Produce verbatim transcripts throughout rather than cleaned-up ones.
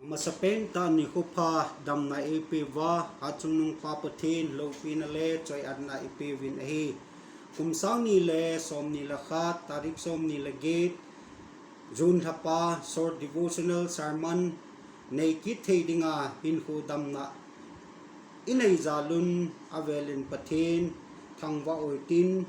Masapen tah nikho pha damna eipeuva, Hatchungnung Pa Pathen loupina le choi-atna ipeuvin ahi. Kum sang ni le som ni le khat, tarik som ni le get, June lhapa, short devotional sermon nei kit thei dinga hinkho damna inei jal un avelin Pathen thangvah u hitin.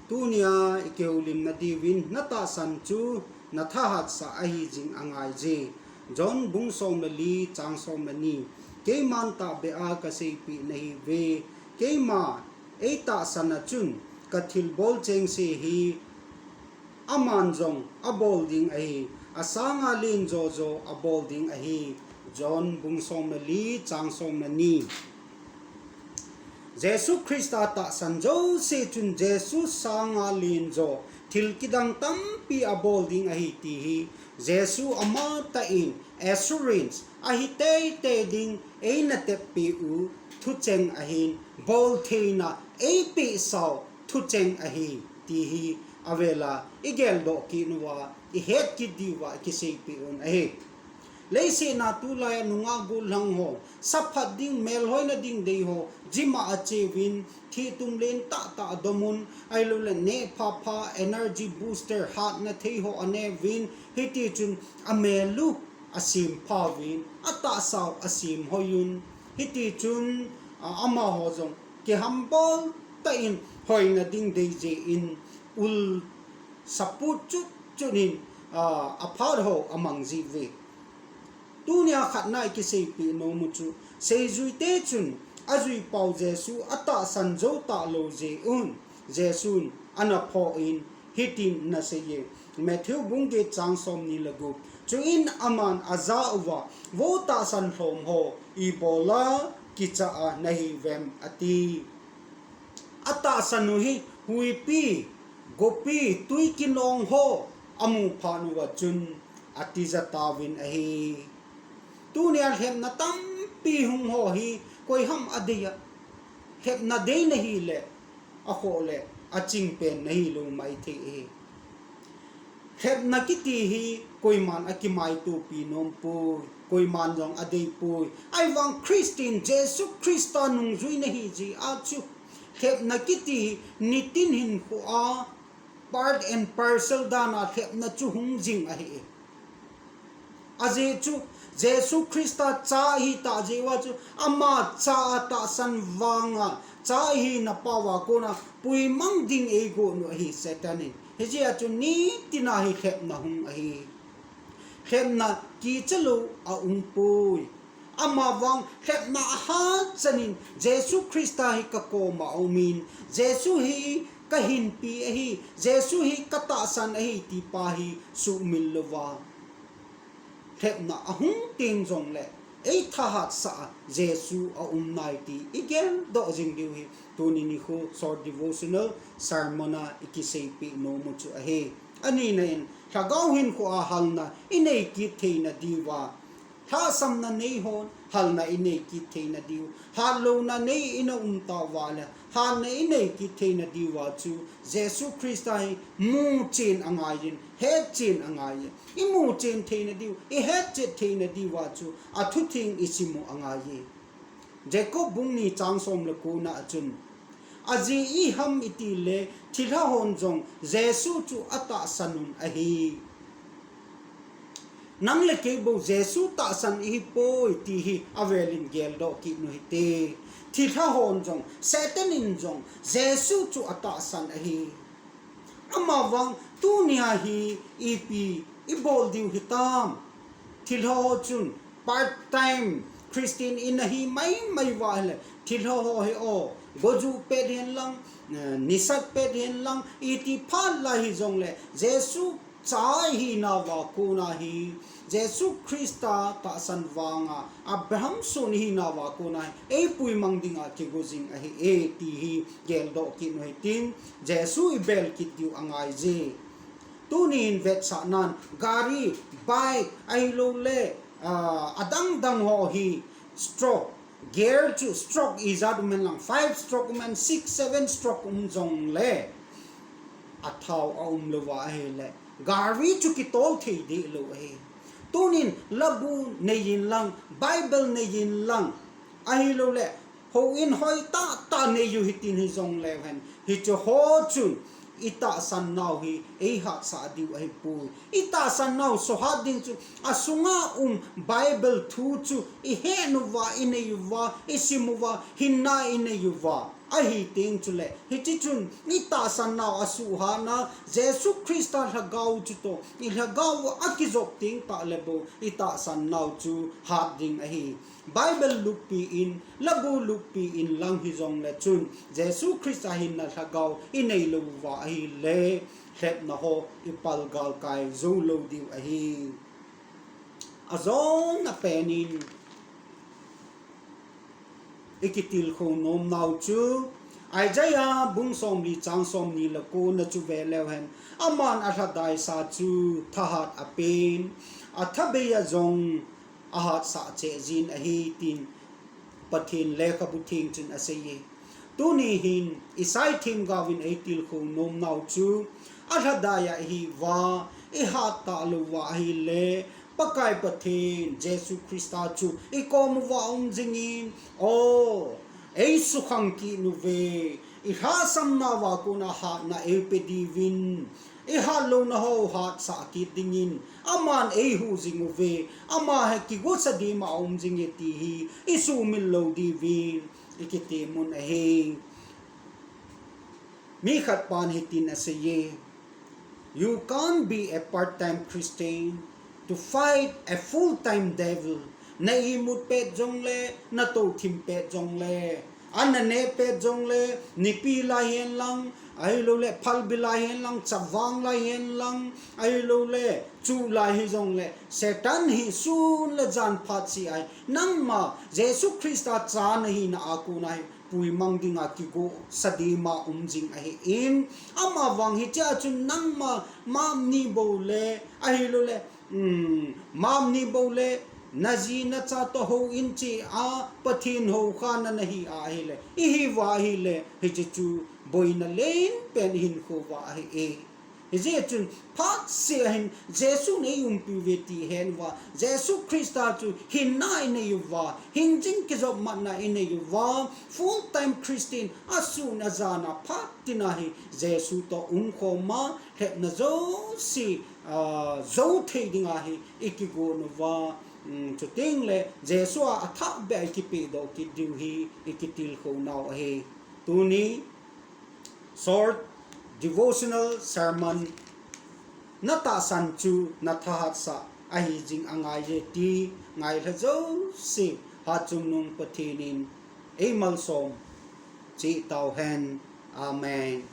Tunia ikihoulimna diuvin, na tahsan chu na thahatsah ahi jing angaije. John bung som le li, chang som le ni. Keiman tahbeh a kaseipeh nahiuve. Keima eitahsan a chun kathilbol chengse hi aman jong abol ding ahi, asanga len jojo abol ding ahi. John bung som le li, chang som le ni. Jesu Christa tahsan jouse chun Jesu sanga len jo thil kidang tampi abol ding ahi ti hi Jesu amatah in assurance ahi teitei ding eina teppeh u thucheng ahin, boltheina eipeh sau thucheng ahi ti hi avela igeldoh kit uva, ihet kit diuva ikiseipeh un ahi. Leiset a tulai a nungah gollhang ho, saphat ding, melhoina ding dei ho, gym a acheuvin, thih tum len tahtah adomun, ahilouleh neh phapha, energy booster, hatna thei ho aneuvin, hitichun amel u asempha uvin, atahsa u asemhoi un, hitichun, a, amaho jong kihambol tah in hoina ding dei jeh in ul saput chutchut in, a, aphat ho amang jiuve. Tunia khatna ikiseipeh nom u chu, seijuite chun ajuipau Jesu atahsan jou talou jeh un, Jesun ana phoh in hitin ana seiye. Matthew bung get, chang som ni le gup. Chuin aman ajah uva, vo tahsan lhom ho, ibola kicha a nahiuvem, ati. Atahsan u hi huipi, gopi, twi kinong ho amu phat uva chun atija tauvin ahi. Tunia lhepna tampi hung ho hi koiham adei a, lhepna dei nahile, akhoh le aching pen nahilou maithei ahi. Lhepna kiti hi koiman akimaitopi nompoi, koiman jong adeipoi. Ahivang Christian, Jesu Christa nungjui nahi jeh a chu, lhepna kiti hi nitin hinkho a part and parcel dan a lhepna chu hung jing ahi. Ajeh chu Jesu Christa cha ahitah jeh uva chu ama cha a tahsan vanga cha ahina pao a kona puimang ding eigon u ahi Satan in. Hijeh a chu nitin a hi lhepna hung ahi. Lhepna kichalou aumpoi. Amavang lhepna ahat chan in Jesu Christa hi kakoma aumin, Jesu hi kahinpi ahi, Jesu hi katahsan ahi ti pa hi sumil louva lhepna ahung teng jongle eithahatsah a Jesu aum nai ti igeldoh jing diu hi tuni nikho short devotional sermon a ikiseipeh nom u chu ahi. Anina in, lhagao hinkho a halna inei kit theina diuva, lhahsamna nei hon halna inei kit theina diu, hatlouna nei ina um tauva le, hatna inei kit theina diuva chu Jesu Christa hi muchen angaiyin, hetchen angaiyin. Imuchen theina diu, ihetchet theina diuva chu athutheng isim u angaiye. Jacob bung ni, chang som le ko na a chun, ajeh iham itile thilha hon jong Jesu chu atahsan un ahi. Nang le kei bou Jesu tahsan ihipoi ti hi avelin geldoh kit u hite. Thilha hon jong, Satan in jong Jesu chu atahsan ahi. Amavang tunia hi ipi ibol diu hitam? Thilha ho chun part time Christian inahi maimai uva ahile, thilha ho hi o, goju pet hen lang, eh, nisat pet hen lang, iti phat lai hijongle, Jesu cha ihinauva kona hi, Jesu Christa tahsan vanga Abraham son ihinauva kona hi eipuimang dinga kigo jing ahi e ti hi geldoh kit u hitin, Jesu ibel kit diu angaije. Tunin vetsahnan gari, bike, ahiloule, ah, adang dang ho hi stroke, gear chu stroke ijat um hen lang, five stroke um hen, six, seven stroke um jongle, athao aum louva ahile, gari chu kitol thei deh lou ahi. Tunin labu neiyin lang, Bible neiyin lang, ahilouleh houin hoitah tah neiyu hitin hijongleu hen, hiche ho chun itahsan nau hi eihatsah diu ahipoi. Itahsan nau suhat ding chu asunga um Bible thu chu ihet uva, inei uva, isim uva, hinna inei uva ahi teng chuleh, hiche chun itahsan nau asuhatna Jesu Christa lhagao chutoh ilhagao uva akijop teng tahleh bou itahsan nau chu hat ding ahi. Bible luppi in, labu luppi in lang hijongle chun Jesu Christa hinna lhagao inei lou uva ahileh, lhepna ho ipal galkai jou lou diu ahi. Ajona penin ikitilkhou nomnau chu Isaiah bung somli chang somni le kona chu veleu hen, aman alhadaisa chu thahat apen, athabeiya jong ahatsah cheh jin ahi tin Pathen lekhabu theng chun aseiye. Tuni hin Isai themgaovin eitilkhou nomnau chu alhadaiya ihiuva, ihat talou uva ahileh, Pakai Pathen Jesu Christa chu ikom uva aum jingin, o, eisukhang kit uve, ilhahsamnauva kona hatna eipe diuvin, ihat louna ho hatsah kit dingin, aman eihuh jing uve, ama hi kigosa dima aum jinge ti hi isumil lou diuvin ikitemun ahi. Mi khat pan hitin aseiye, you can't be a part-time Christian to fight a full-time devil. Na imut pet jongle, na touthim pet jongle, ana neh pet jongle, nipi lai hen lang, ahilouleh phalbi lai hen lang, chavang lai hen lang, ahilouleh chuh lai hijongle, Satan hi sun le jan phat seh ahi. Nangma Jesu Christa cha nahina a kona hi puimang dinga kigosa dima um jing ahin, amavang hichea chun nangma mamni boule, ahilouleh, um, mamni boule, naji nacha toh houin cheh a Pathen houkhana nahi ahileh, ihiuva ahileh, hiche chu boina lenpen ihinkho uva ahi e. Hijeh chun phatseh ahin Jesun eiumpi uve ti ihet uva, Jesu Christa chu hinna inei uva, hingjing kijopmatna inei uva, full-time Christian asun ajana phat tina hi Jesu toh umkhoma lhepna jouse, ah, jou thei dinga hi ikigon uva, um, chutengle Jesu a athahbeh a ikipehdoh kit diu hi ikitilkhou nau ahi. Tuni short devotional sermon natahsan chu nathahatsah ahi jing angaiye ti ngailha jouse Hatchungnung Pathen in eimalsom cheh tauhen. Amen.